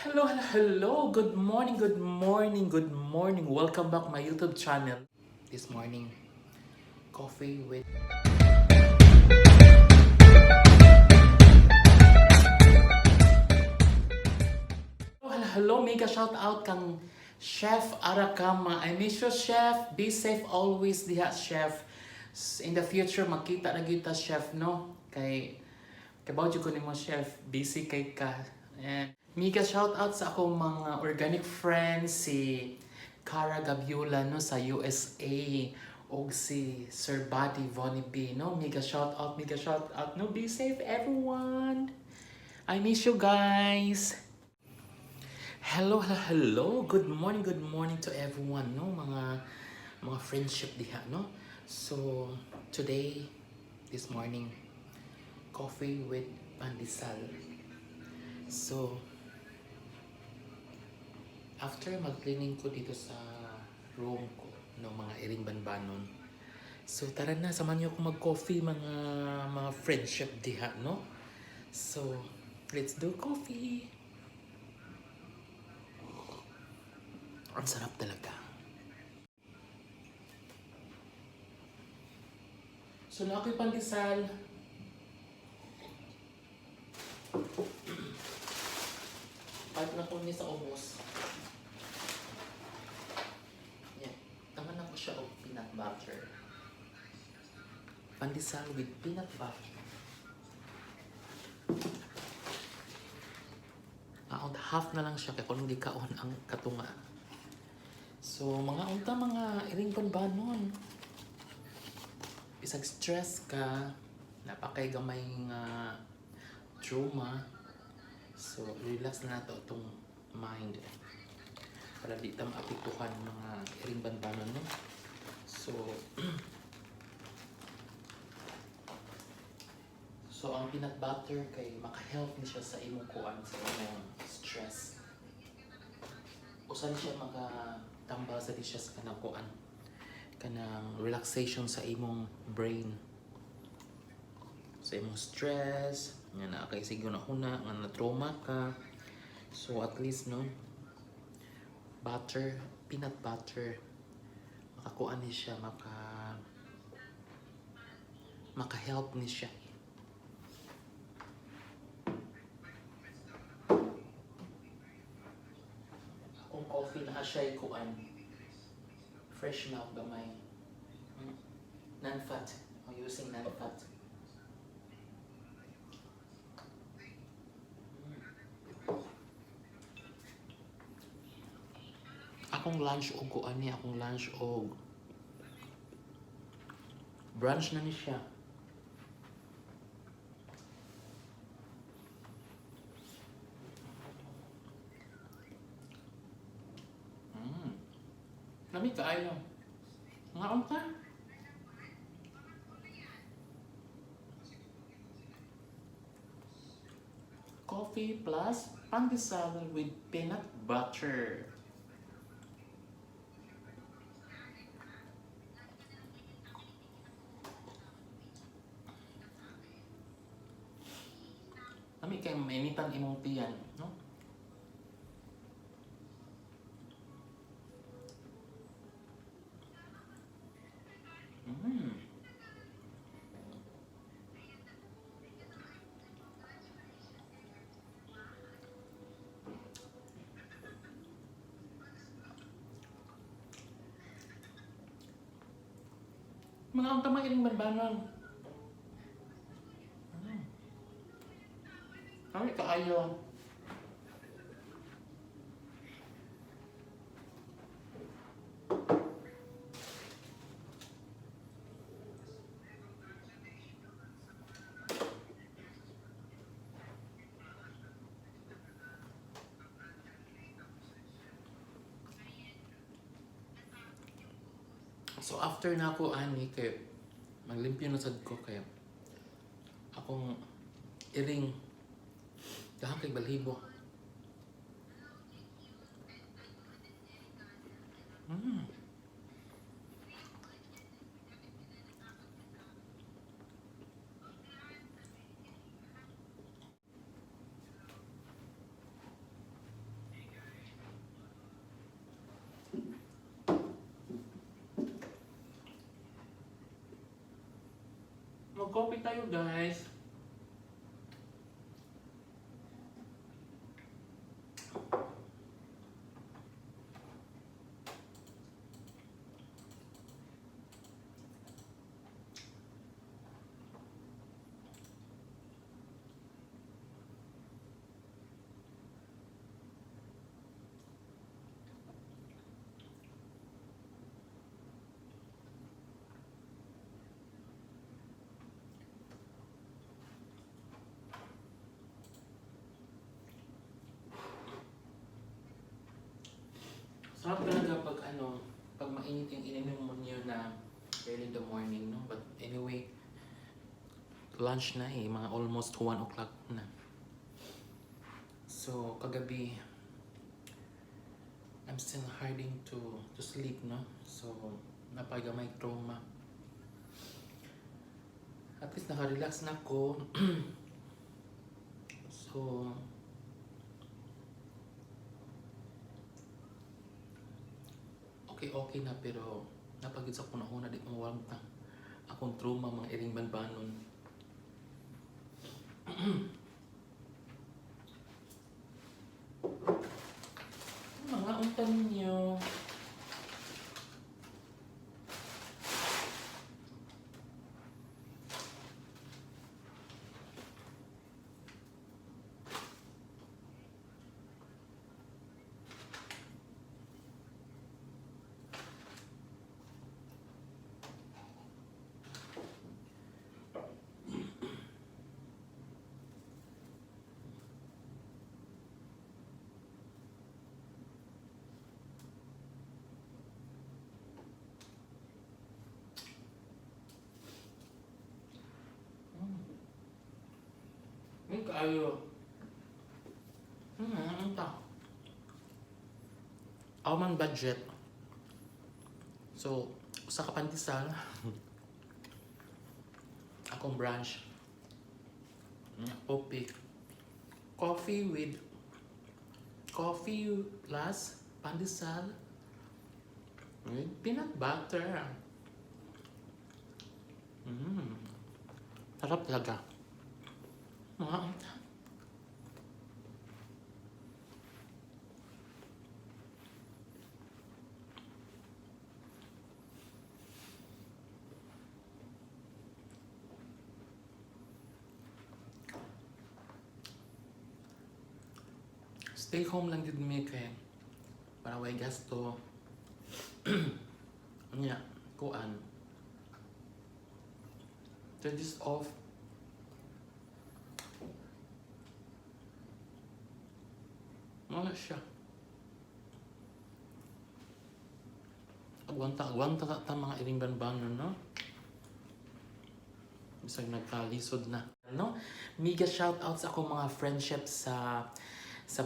Hello, hello, hello! Good morning, good morning, good morning. Welcome back my YouTube channel. This morning, coffee with. Hello, hello, hello. Mega shout out kang Chef Arakama. I miss you, Chef. Be safe always diha, Chef. In the future, makita na kita, Chef, no? Kay, kabaw ko nimo, Chef. Busy kay ka. And mega shout out sa akong mga organic friends, si Cara Gabiola, no, sa USA, og si Sir Buddy Vonnie B, no? Mega shout out, no? Be safe, everyone. I miss you guys. Hello, hello, hello. Good morning to everyone, no? Mga friendship diha, no? So, today, this morning, coffee with pandesal. So, after mag-cleaning ko dito sa room ko, no, mga iring banbanon. So, tara na, samahan niyo ako mag-coffee, mga friendship diha, no? So, let's do coffee. Ang sarap talaga. So, na ako'y pandesal. Kahit na ko niya sa ubos. Yan. Tangan ako siya og peanut butter. Pandesal with peanut butter. Ah, half na lang siya kay kung hindi kaon ang katunga. So, mga unta, mga iring banbanon. Bisag stress ka, napakay gamay nga trauma. So, relax na nato itong mind. Para di ta maapektuhan, mga iring banbanon, no? So, ang peanut butter kay maka-help ni siya sa imong kuan, sa imong stress. Usa ni siya makatambal sa di siya sa kanang kuan, kanang relaxation sa imong brain, sa imong stress nga naa kay sige na huna nga na trauma ka. So at least, no, butter, peanut butter, makakuan ni siya, maka help ni siya. Akong coffee na siya kuan, fresh milk gamay. Non-fat. I'm using non-fat. Akong lunch og kuan ni, akong lunch og brunch na ni siya. Lami kaayo. Ngaon ka? Coffee plus pandesal with peanut butter. Lami kay mainitan imong tiyan, no? Mga ang tamang iring banbanon. Ay, kaayo. So after na ako ani kay maglimpyo na sad ko kay akong iring dahang kay balhibo. Mag-coffee tayo, guys. Sarap talaga pag ano, pag mainit yung ininom mo niyo na early in the morning, no? But anyway, lunch na eh, mga almost 1 o'clock na. So, kagabi, I'm still hiding to sleep, no? So, napagamay trauma. At least naka-relax na ako. So, okay na, pero napagid sa kuna-una di ko mawag akong trauma, mga iring banbanon. Mga unta ninyo. May kaayo. Unta. Ako man budget. So, usa ka pandesal. Akong brunch. Coffee. Coffee with coffee plus pandesal with peanut butter. Sarap talaga. Mga unta. Stay home lang jud mi kay para way gasto. Nya, kuan. Turn this off. Wala siya. Agwanta, agwanta ta mga iring banbanon, no? Bisag nagkalisod na. No? Mega shout out sa akong mga friendship sa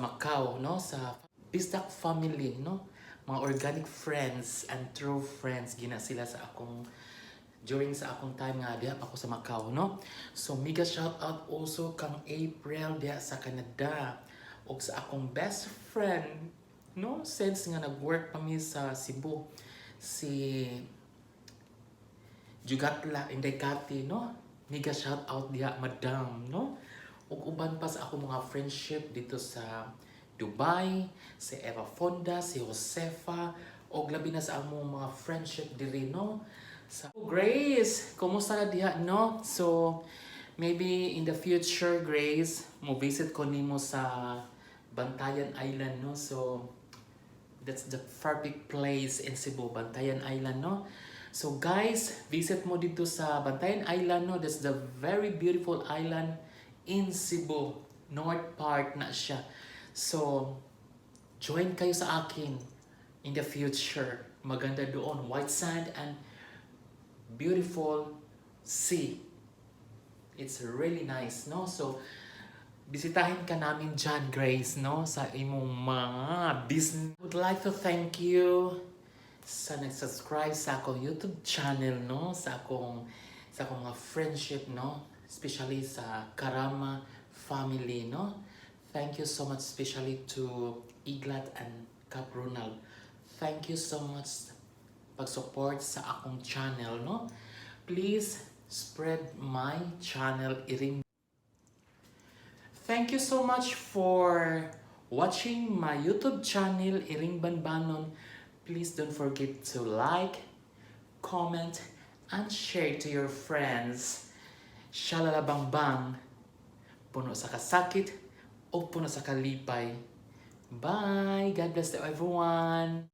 Macau, no? Sa Bisdak family, no? Mga organic friends and true friends gina sila sa akong during sa akong time nga diha pa ako sa Macau, no? So mega shout out also kang April diha sa Canada ug sa akong best friend, no? Since nga nag-work pa mi sa Cebu, si Jugatla Inday Kati, no? Mega shout out diha, madam, no? Ug uban pa sa akong mga friendship dito sa Dubai, si Eva Fonda, si Josefa, ug labi na sa among mga friendship diri, no? Sa Grace, kumusta na diha, no? So, maybe in the future, Grace, mo visit ko nimo sa Bantayan Island, no? So, that's the perfect place in Cebu, Bantayan Island, no? So guys, visit mo dito sa Bantayan Island, no? That's the very beautiful island in Cebu. North part na siya. So, join kayo sa akin in the future. Maganda doon. White sand and beautiful sea. It's really nice, no? So, bisitahin ka namin dyan, Grace, no? Sa imong mga business. Would like to thank you sa nag-subscribe sa akong YouTube channel, no? Sa akong mga friendship, no? Especially sa Karama family, no? Thank you so much, especially to Iglat and Cap Ronald. Thank you so much pag-support sa akong channel, no? Please Spread my channel, Iring. Thank you so much for watching my YouTube channel, Iring Banbanon. Please don't forget to like, comment, and share to your friends. Shalala bang bang. Puno sa kasakit o puno sa kalipay. Bye! God bless to everyone!